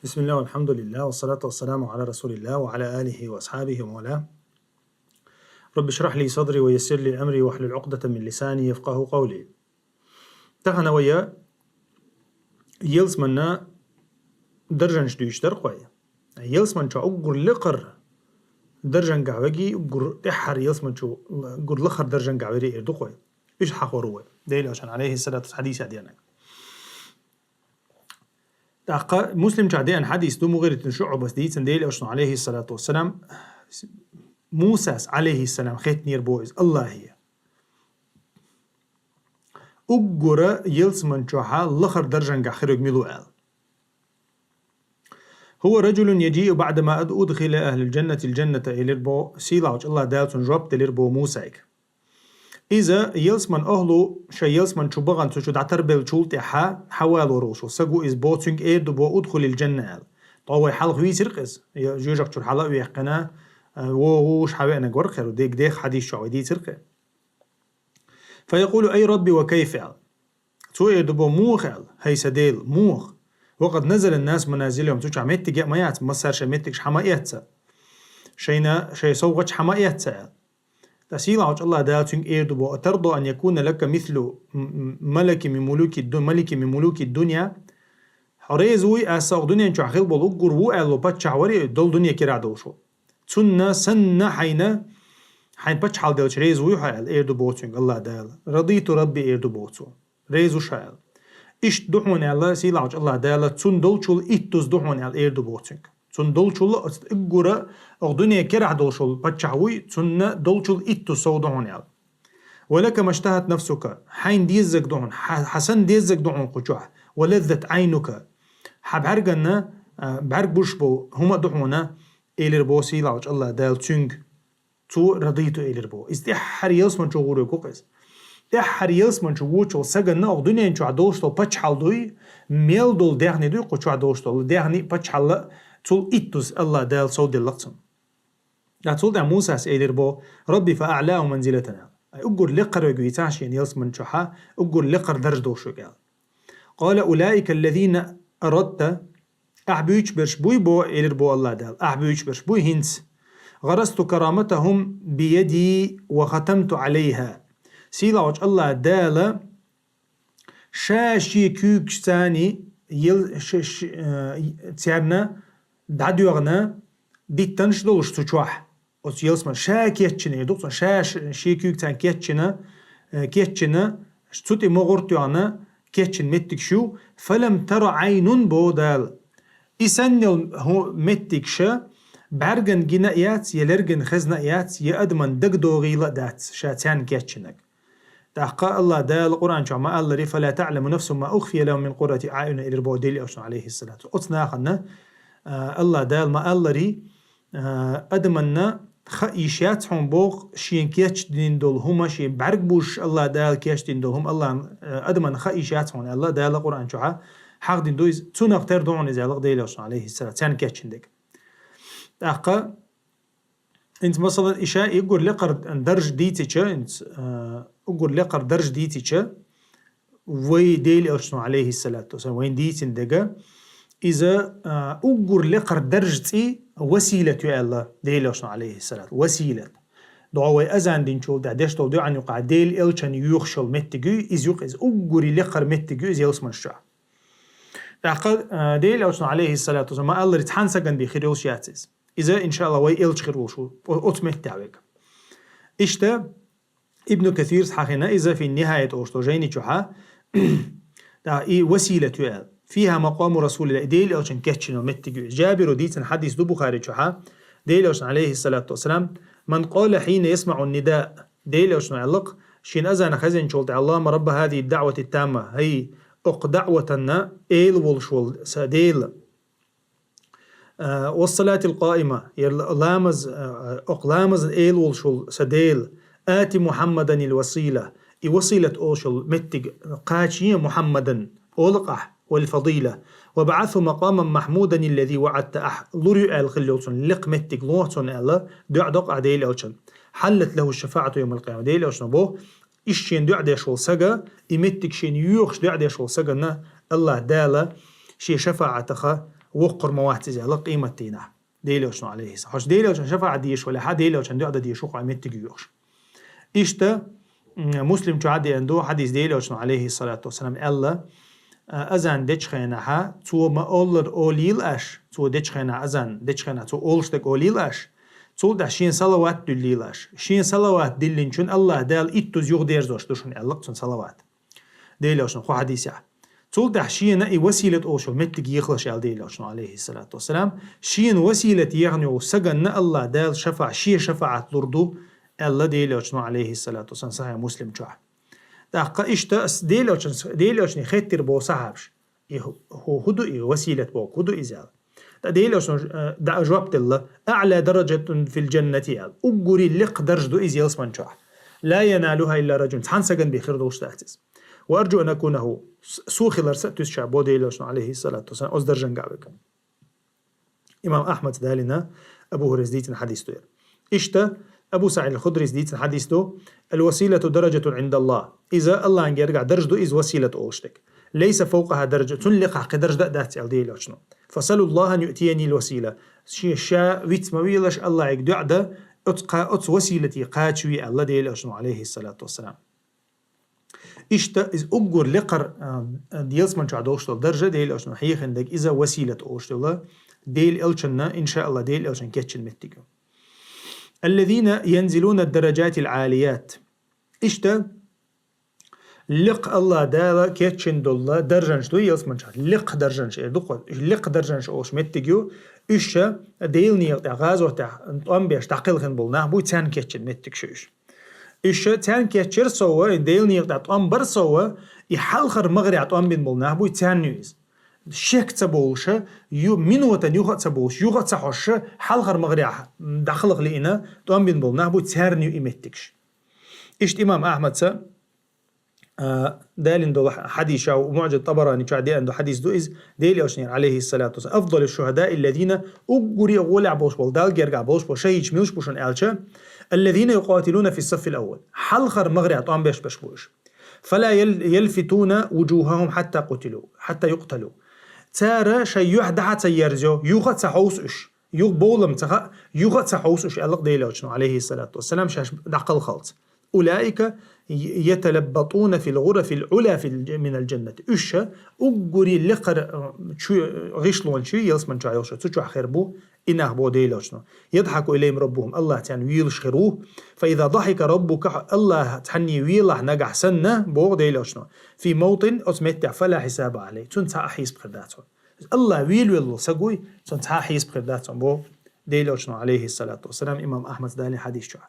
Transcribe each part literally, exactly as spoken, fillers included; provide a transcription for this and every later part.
بسم الله والحمد لله والصلاة والسلام على رسول الله وعلى آله وأصحابه ومن والاه. رب اشرح لي صدري ويسر لي أمري واحلل عقدة من لساني يفقهوا قولي. Тахан вай ялсманна даржанаш дуьйцуш дар-кх вай. Ялсманчохь уггар лекхара даржангахь веги, уггар тӀаьххьара ялсманчу, уггар лахара даржангахь вере эр ду-кх вай. Уьш хьахор ву вай. Делан Элчан, алейхиссалату вассалам, хьадисехь деанарг. ТӀаккха Муслимчохь деана хьадис ду, МугӀират ибн ШуӀбас дийцина, Делан Элчано, алейхиссалату вассалам, Мусас, алейхиссалам, хеттинера боху иза Аллахье. Уггара ялсманчохьа лахара даржангахь хирург мила ву аьлла. هو رجل يجيء بعدما أد-، أدخل أهل الجنة الجنة, элира боху, сийлахьчу Аллах Дала цунна жоп делира боху Мусайга. Иза ялсман ахьлу шайн ялсман чу бахана, цу чу дӀатарбеллачул тӀаьхьа хьавалор волуш волу саг ву иза боху, цуьнга эр ду боху: «Удхулил джанна», аьлла. Ткъа вай хьалха вийцира-кх иза, я жоьжахати чуьра хьала а ваьккхина, а, вогӀуш хьавеанарг вара-кх хӀара, дег дех хьадис чохь вай дийцира-кх. فيقول: أي ربي وكيف, аьлла. Цо эр ду боху: «Муха, аьлла, хӀай сан Дела, муха? وقد نزل الناس منازلهم», цу чохь меттиг а ма яц, массара шайн меттигаш хьа ма эцна. Шайна, шайн совгӀаташ хьа ма эцна, аьлла. Ткъа сийлахьчу Аллах Дала цуьнга эр ду боху: «أترضى أن يكون لك مثل م-، م-، ملك من ملوك الد-، ملك من ملوك الدنيا». Хьо реза вуй, аса хьо дуьнен чохь хилла болу уггар ву аьлла паччахь варе, долу дуьне кирахь долуш ву. Цунна санна хьайна, хьайн паччахьалла делча реза вуй хьо аьлла, эр ду боху цуьнга Аллах Дала. «رضيت ربي», эр ду боху цо. Реза ву ша аьлла. Иштта ду хьуна аьлла, сийлахьчу Аллах Дала, цунна долчул иттуза ду хьуна аьлла, эр ду боху цуьнга. Цунна долчул оцу уггара, оха дуьне керахь долуш волу паччахь вуй, цунна долчул иттуза сов ду хьуна аьлла. «ولك ما اشتهت نفسك», хьайна деззаг ду хьуна, хьа-, хьан санна деззаг ду хьуна кху чохь, «ولذت عينك», хьан бӀаьрганна, а, бӀаьрг бузуш болу хӀума а ду хьуна, элира боху сийлахьчу Аллах Дала цуьнга. Цо «رضيت» элира боху. Иза тӀаьххьара ялсман чу гӀур вегу-кх иза. ТӀаьххьара ялсман чу вочу волу саганна оха дуьнен чохь долуш долу паччахьалла дуй, мел долу даьхни дуй, кху чохь долуш долу даьхни а, паччахьалла а, цул иттуза Аллах Дала совделла-кх цунна. Ткъа цул тӀаьхьа Мусас элира боху: «رب فأعلاه منزلة», аьлла. Ай, уггар лекхара вегу вийцахь шена ялсман чохьа, уггар лекхара дарж долуш вегу аьлла. «قال: أولئك الذين أردت», ахь буьйцуш берш буй бо, элира бо Аллах Дала. Ахь буьйцуш берш буй хӀинца. «غرست كرامتهم بيدي وختمت عليها». Сийлахьчу Аллах Дала ша шен куьйгаш царна ел-, ш-, ш-, э, царна дӀадоьгӀна диттанаш долуш цу чохь. Оцу ялсман ша кечйина, эр ду-кх цо, ша ш-, шен куьйга царна кечйина, э, кечйина, цу тӀе могӀар тоьхна, кечйина меттигаш ю, «فلم تر عين», боху Дала. И санна йолу хӀу-, меттигаш бӀаьргана гина а яц, я лергана хезна а яц, я адаман дагадогӀийла а дац, ша царна кечйинарг. ТӀаккха Аллах Дала Къуръан чохь ма-аллара: «فلا تعلم نفس ما أخفي لهم من قرة أعين», элира боху Делан Элчано, алейхиссалату. Оцу нахана, а, Аллах Дала ма-аллара, а, адаманна хаа йиш яц хьуна боху, шен кечдина долу хӀума, шен бӀаьрг бузуш Аллах Дала кечдина долу хӀума Аллах, а, адаманна хаа йиш яц хьуна аьлла, Дала Къуръан чохь хьахдина ду иза, цунах тера ду хьуна иза аьлла Делан Элчано, алейхиссалату, царна кечйина дерг. ТӀаккха ХӀинца, масала, иша уггар лекхара дарж дийцича, хӀинца, а, уггар лекхара дарж дийцича, вай Делан Элчано, алейхиссалату вассалам, вайна дийцина дега, иза, а, уггар лекхара дарж цӀе василат ю аьлла Делан Элчано, алейхиссалату. Василат. ДогӀа вай азан динчул тӀаьхьа деш долу доьӀан юкъахь Делан Элчан йоьхуш йолу меттиг ю, иза юкъа иза уггаре лекхара меттиг ю иза ялсманаш чохь. ТӀаккха, а, Делан Элчано, алейхиссалату вассалам, ма-аллара цхьана сагана бен хир йолуш яц иза. Иза, иншааллах, вай элча хир волуш ву, о-, оцу меттехь вега. Иштта, Ибн Касирс хьахийна иза фи Нихаят олуш долу жайни чохьа, тӀаккха и василат ю аьлла. Фиха макъому Расулилла, и Делан Элчан кечйина меттиг ю. Джабиро дийцина хьадис ду Бухари чохьа, Делан Элчано, алейхиссалату вассалам: «من قال حين يسمع النداء», Делан Элчано аьлла-кх, шена азан хезначул тӀаьхьа: «اللهم رب هذه الدعوة التامة», хӀай, окху даъватанна эла волуш волу сан Дела. А, «والصلاة القائمة», я ла-, ламаз, а, окху ламазан эла волуш волу сан Дела, «آت محمدا الوسيلة», и василат олуш йолу меттиг кхачае Мухьаммадан, олу-кх ахь, «والفضيلة، وابعثه مقاما محمودا الذي وعدته», ахь лур ю аьлла хилла йолу цунна лекха меттиг лохьа цунна аьлла, доӀа до-кх ахь Делан Элчанна. «حلت له الشفاعة يوم القيامة», Делан Элчано боху, иштта шена доӀа деш волу сага, и меттиг шена йоьхуш доӀа деш волу сагана Аллах Дала шен шафаӀатаха воккхур ма вац иза аьлла къематдийнахь. Делан Элчано, алейхиссалам. Хьо Делан Элчанна шафаӀат дезаш вале, хьа Делан Элчанна дуӀа дан дезаш ву хьо меттиг юйхуш. Иштта, м, Муслим чу хьадеана ду хьадис, Делан Элчано, алейхиссалату вассалам, аьлла, а, азан дечу хенахьа, цо ма оллар олийла аш, цо дечу хенахь азан, дечу хенахь цо олуш дерг олийла аш, цул тӀаьхьа шена салават дуьллийла аш. Шена салават диллинчун Аллах Дала иттуза юхадерзош ду шуна, аьлла цунна салават. Делан Элчано кху хьадисехь. Цул тӀаьхьа шена и василат олуш йолу меттиг ехалаш, аьлла Делан Элчано, алейхиссалату вассалам. Шена василат ехна йолу саганна Аллах Дала шафа-, шен шафаӀат лур ду, аьлла Делан Элчано, алейхиссалату вассалам, Сахьихь Муслим чохь. ТӀаккха иштта ас Делан Элчан-, Делан Элчане хеттира боху сахьабаш. И хӀу-, хӀу-, хӀу ду и василат боху, хӀу ду иза аьлла. ТӀаккха Делан Элчано, э, да-, жоп делла: «АӀла даражатун фил джаннати», аьлла. Уггури лекха даржа ду иза ялсман чохь. «Ла яналуха илла раджун», цхьана сагана бен хир долуш дац иза. «Ва арджу ан акуна ху», с-, суна хиларца а туьсуш бу Делан Элчано, алейхиссалату вассалам, оцу даржанга а вега. Имам Ахьмада далийна, Абу Хурайрас дийцина хьадис ду яра. Иштта, Абу СаӀид аль-Худрис дийцина хьадис ду: «Аль-василату даражатун Ӏиндаллах». Иза Аллахьан гергахь даржа ду, иза василат олуш дерг. «Лейса фавкъаха даража», цунна лекхахь кхин даржа дан а дац, аьлла Делан Элчано. «Фасалуллаха ан юътиянил васила». Ша, ша виц ма вийлаш, Аллахьига дуӀа дан, оцу кха-, оцу василате кхачаве, аьлла Делан Элчано, алейхиссалату вассалам. Иштта иза уггар лекхара, а, а, ялсман чохь долуш долу даржа, Делан Элчано хьехина дерг, иза василат олуш долу, Делан Элчанна, иншааллах, Делан Элчанна кечйина меттиг ю. «Аллазина янзилуна даражатил Ӏалият». Иштта, лекха Аллах Дала кечйина долу даржанаш ду ялсман чохь. Лекха даржанаш эр ду кхо. Лекха даржанаш олуш меттиг ю. Уьш ша Делан некъа тӀехь, гӀазот тӀехь тӀом беш дӀакхелхина болу нах буй, царна кечйина меттиг шу уьш. Уьш ша царна кечйира сов, Делан некъа тӀехь тӀом бара сов, и хьалхара магӀарехь тӀом бина болу нах буй, царна ю иза. Шек ца болуша, ю-, минотан юха а ца болуш, юха а ца хьожуша, хьалхара магӀарехь дӀахалха лиъна, тӀом бина болу нах буй, царна ю и меттигаш. Иштта имам Ахьмадса, а, далийна долу хьадис ша, МуӀджам ТӀабарани чохь деана долу хьадис ду иза, Делан Элчанера, алейхиссалату вассалам: «Афдалу шухадаи аллазина», уггуре гӀолехь болуш болу, Далла гергахь болуш болу шахӀидаш милаш бу шуна аьлча, «аллазина юкъатилуна фи саффил аввал». Хьалхара магӀарехь тӀом беш берш бу уьш. «Фала ял-, ялфитуна вуджухахум хьатта къутилу, хьатта юкъталу». Цара шайн юьхь дӀа а ца ерзайо, юха а ца хьовсу уьш. Юха бовлам ца хаьа, юха а ца хьовсу уьш, аьлла Делан Элчано, алейхиссалату вассалам, шаьш дӀакхалхалц. «Улаика яталаббатуна фил гӀурафил Ӏула фил, минал джаннати». Уьш ша уггури лекхара, э, чу, гӀишлонаш ю, ялсман чохь йолуш, цу чохь хир бу, и нах бу Делан Элчано. «Ядхьаку илайхим раббухум», Аллах царна велаш хир ву. «Фа иза дахьика раббука», Аллах цхьанне велахь нагахь санна, боху Делан Элчано, «фи мавтин», оцу меттехь, «фала хьисаба Ӏалайхи», цунна цхьа а хьесап хир дац хьуна. Аллах велавелла саг вуй, цунна цхьа а хьесап хир дац хьуна, боху Делан Элчано, алейхиссалату вассалам, имам Ахьмадс далийна хьадис чохь.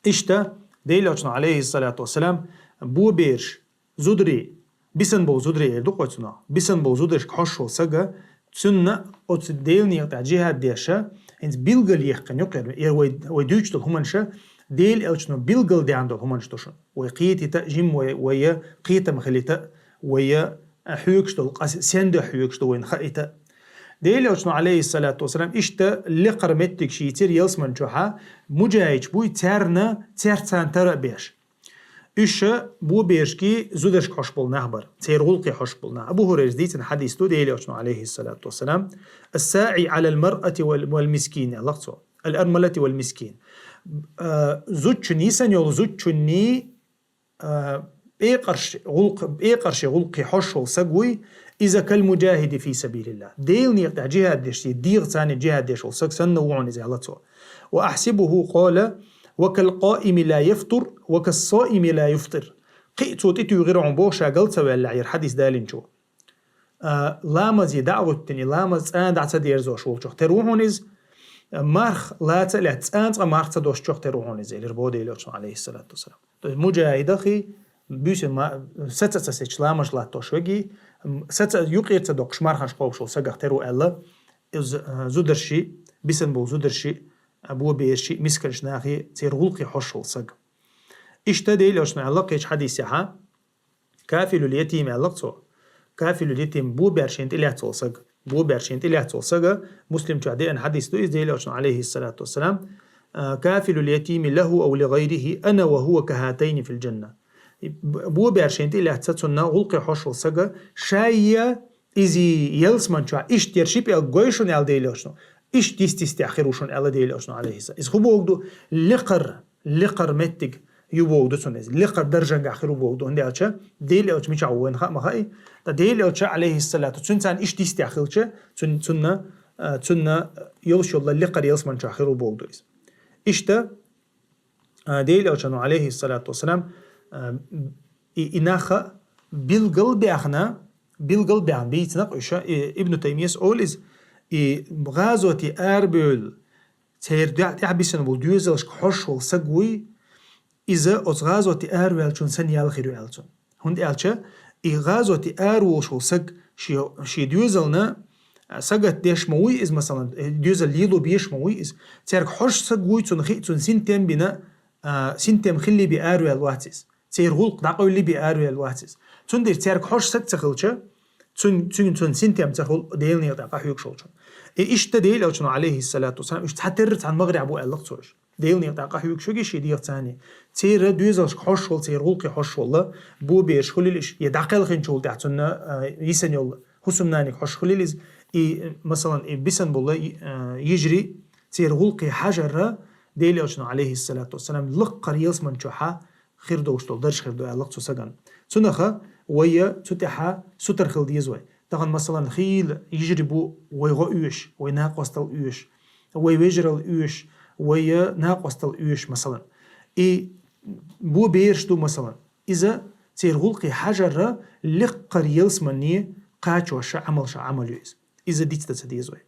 Иштта, Делан Элчано, алейхиссалату вассалам, бо бераш, зударий, бисан болу зударий эр ду кхо цунах, бисан болу зударшка хьожуш волу сага, цунна оцу Делан некъа тӀехь джихад деша, хӀинца билгал яьккхина юкъера, эр вай, вай дуьйцуш долу хӀуманаш, Делан Элчано билгал даьхна долу хӀуманаш ду шуна. Вай кхетийта а жимма вай, вай кхетам хилийта а, вай а хьоьгуш долу къа сен дуьхьа хьоьгуш ду вайна хаийта а. Делан Элчано, алейхиссалату вассалам, иштта лекхара меттигаш йийцира ялсман чохьа, муджахӀидаш буй, царна, цаьрца царна тара а беш. Уьш ша бо берашкий, зударшка хьожуш болу нах бара, церан гӀуллакхе хьожуш болу нах. Абу Хурайрас дийцина хьадис ду Делан Элчано, алейхиссалату вассалам: «Ас-саӀи Ӏалал маръати вал, вал мискин», аьлла цо. «Ал-армалати вал мискин». А, зудчун йисана йолу, зудчунний, а, пекъарш гӀуллакх-, пекъарши гӀуллакхе хьожуш волу саг вуй, иза кал муджахиди фи сабилиллах. Делан некъа тӀехь джихад деш, дегӀаца царна джихад деш волу саг санна ву хьуна иза, аьлла цо. Ва ахьсибуху къала: «Ва кал къаими ла яфтур, ва кас саими ла юфтир». Кхин а цо тӀетуьйхира хьуна боху ша гал ца ваьллехь, яра хьадис далийначо. А, ламазе дӀа а гӀуьттина, и ламаз цӀа дӀа ца дерзош волчух тера ву хьуна иза, марха лаца а лаьцна, цӀа а цкъа марха ца дошучух тера ву хьуна иза, элира боху Делан Элчано, алейхиссалату вассалам. То есть муджахидахи, буьйсанна ма-, саца а ца сецча ламазаш латтош веги, м, саца а юкъера ца доккхуш марханаш кхобуш волу сагах тера ву аьлла, иза, а, зударши, бисан болу зударши, а, бо бераши, мисканаш нахи, церан гӀуллакхе хьожуш волу саг. Иштта Делан Элчано аьлла кхечу хьадисехьа, «Кафилул ятим», аьлла цо. «Кафилул ятим», бо бер шена тӀе лаьцна волу саг. Бо бер шена тӀе лаьцна волу сага, Муслим чохь деана хьадис ду иза, Делан Элчано, алейхиссалату вассалам, а, «Кафилул ятими лаху ау ли гайрихи, ана ва хува кахатайни фил джанна». Б-, бо бер шена тӀе лаьцна цунна гӀуллакхе хьожуш волу сага, шайя, Иза ялсман чу иштта яр ши пӀелг гой шуна аьлла Делан Элчано. Иштта йист-йистехь хир ву шуна аьлла Делан Элчано, алейхиссалам. Иза хӀун боху ду? Лекхар, лекхар меттиг ю боху ду цунна иза. Лекхар даржангахь хир ву боху ду. ХӀунда аьлча Делан Элча мичахь ву вайна хаа ма хаьа. Ткъа Делан Элча, алейхиссалату, цуьнан царна иштта йистехь хилча, цуьн-, цунна, а, цунна йолуш йолу лекхар ялсман чохь хир ву боху ду иза. Иштта, а, Делан Элчано, алейхиссалату вассалам, а, и, и нах билгал баьхна, билгал баьхна бийцина уьш, и Ибн Таймияс олу иза, и гӀазоте арабевлла, церан дуьхьа тӀаьхьа бисина болу доьзалшка хьожуш волу саг вуй, иза оцу гӀазоте араваьллачун санна ял хир ю аьлла цунна. ХӀунда аьлча и гӀазоте араволуш волу саг шен, шен доьзална, а, сагатдеш ма вуй иза, масалан, э, доьзал лело безаш ма вуй иза. Цаьрга хьожуш саг вуй, цунна хи-, цунна синтем бина, а, синтем хилли бен араваьлла вац иза. Церан гӀуллакх дӀакъевлли бен араваьлла вац иза. Цундела цаьрга хьожуш саг ца хилча, цуьнан, цуьнан, цуьнан синтем ца хуьлу Делан некъа тӀе къахьоьгуш волчун. И иштта Делан Элчано, алейхиссалату вассалам, уьш цхьатерра цхьана магӀарехь бу аьлла-кх цо уьш. Делан некъа тӀе къахьоьгуш верг шен дегӀаца царна. Церан доьзалшка хьожуш волу, церан гӀуллакхе хьожуш волу, бо бераш хуьлийла уьш, я дӀакхелхинчул тӀаьхьа цунна, а, йисина йолу хӀусамнаниг хьожуш хуьлийла иза, и, масалан, и бисина болу, и, а, йижарий церан гӀуллакхе хьажарра, Делан Элчано, алейхиссалату вассалам, лекхар ялсман чохь хир долуш долу дарж хир ду аьлла-кх цу сагана. Цунах вай цу тӀехь сутара хила деза вай. Тахана, масалан, хийла йижарий бу вай гӀо оьшу, вай накъосталла оьшу, вай вежаралла оьшу, вай накъосталла оьшу, масалан. И бо бераш ду, масалан. Иза церан гӀуллакхе хьажарра лекхар ялсмане кхачош Ӏамалш, Ӏамал ю иза. Иза дицдан ца деза вай.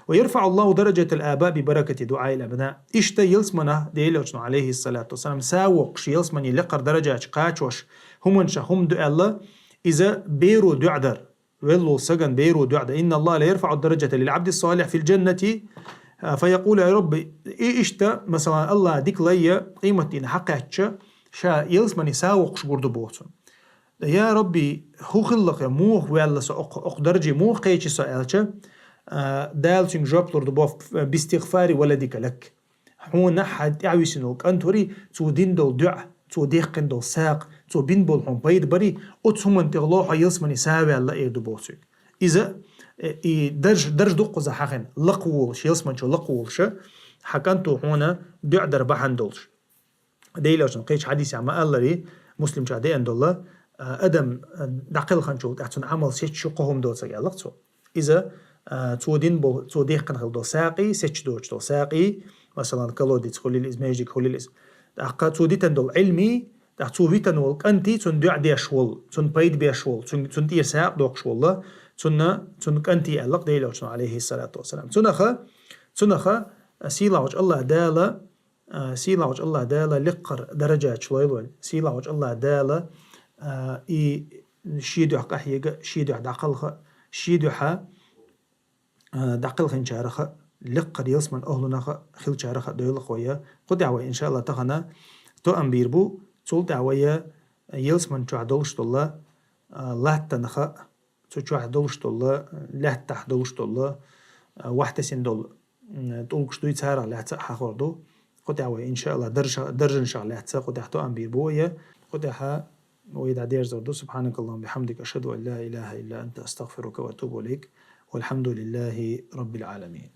ويرفع الله درجة الآباء ببركة دعاء الأبناء. Иштта ялсманах Делан Элчано, алейхиссалату вассалам, са воккхуш ялсмане лекхар даржаш кхачош хӀуманаш хӀума ду аьлла, иза беро дуӀа дар. Велла волу сагана беро дуӀа дар. إن الله ليرفع الدرجة للعبد الصالح في الجنة، а, فيقول: يا رب. И иштта, масалан, Аллах дика лайя къематдийнахь хьакхаьчча, ша ялсмане са воккхуш гур ду боху цунна. Я Рабби, хӀун хилла-кх, муха ваьлла со, окху, окху дарже муха кхечи со аьлча, а, Дала цуьнга жоп лур ду боху: باستغفار ولدك لك. Хьуна хьан тӀаьхьа висина волу кӀант варий, цо дина долу дуӀа, цо дехкина долу сагӀа, цо бина болу хьуна пайда барий, оцу хӀуманна тӀехула хьо ялсмане са ваьлла эр ду боху цуьнга. Иза, э, и дарж, дарж ду-кх кхуза хьахина, лакха волуш, ялсман чу лакха волуш, хьан кӀанто хьуна дуӀа дар бахьана долуш. Делан Элчано кхечу хьадисехь ма-аллара, Муслим чохь деана долу, а, адам, а, дӀакхелхинчул тӀаьхьа цуьнан Ӏамал сецча кхо хӀума доцург аьлла-кх цо. Иза, а, цо дина болу, цо дехкина хила долу сагӀий, сецча доцуш долу сагӀий, масалан, колодец хуьлийла иза, маьждиг хуьлийла иза. ТӀаккха цо дитина долу Ӏилмий, тӀаккха цо витина волу кӀантий, цунна дуӀа деш волу, цунна пайда беш волу, цунна, цунна тӀера сагӀа доккхуш волу, цунна, цунна кӀантий аьлла-кх Делан Элчано, алейхиссалату вассалам. Цунах, цунах, а, сийлахьчу Аллах Дала, а, сийлахьчу Аллах Дала лекхар даржаш лойла вайна. Сийлахьчу Аллах Дала, а, и шен дуьхьа къахьега, шен дуьхьа дӀакхалха, шен дуьхьа, а, дӀакхелхинчарах, лекхар ялсман охӀлунах хилчарах дойла-кх вай. Кху тӀехь вай, иншааллах, тахана тоам бийр бу, цул тӀехь вай ялсман чохь долуш долу, а, латтанах, цу чохь долуш долу, лаьттахь долуш долу, а, вахтесина долу, м, тӀулгаш дуй, царах лаьцна а хьахор ду. Кху тӀехь вай, иншааллах, даржа-, даржанашах лаьцна кху тӀехь тоам бийр бу вай. Кху тӀехь вай дӀадерзор ду. سبحانك اللهم وبحمدك، أشهد أن لا إله إلا أنت، أستغفرك وأتوب إليك. والحمد لله رب العالمين.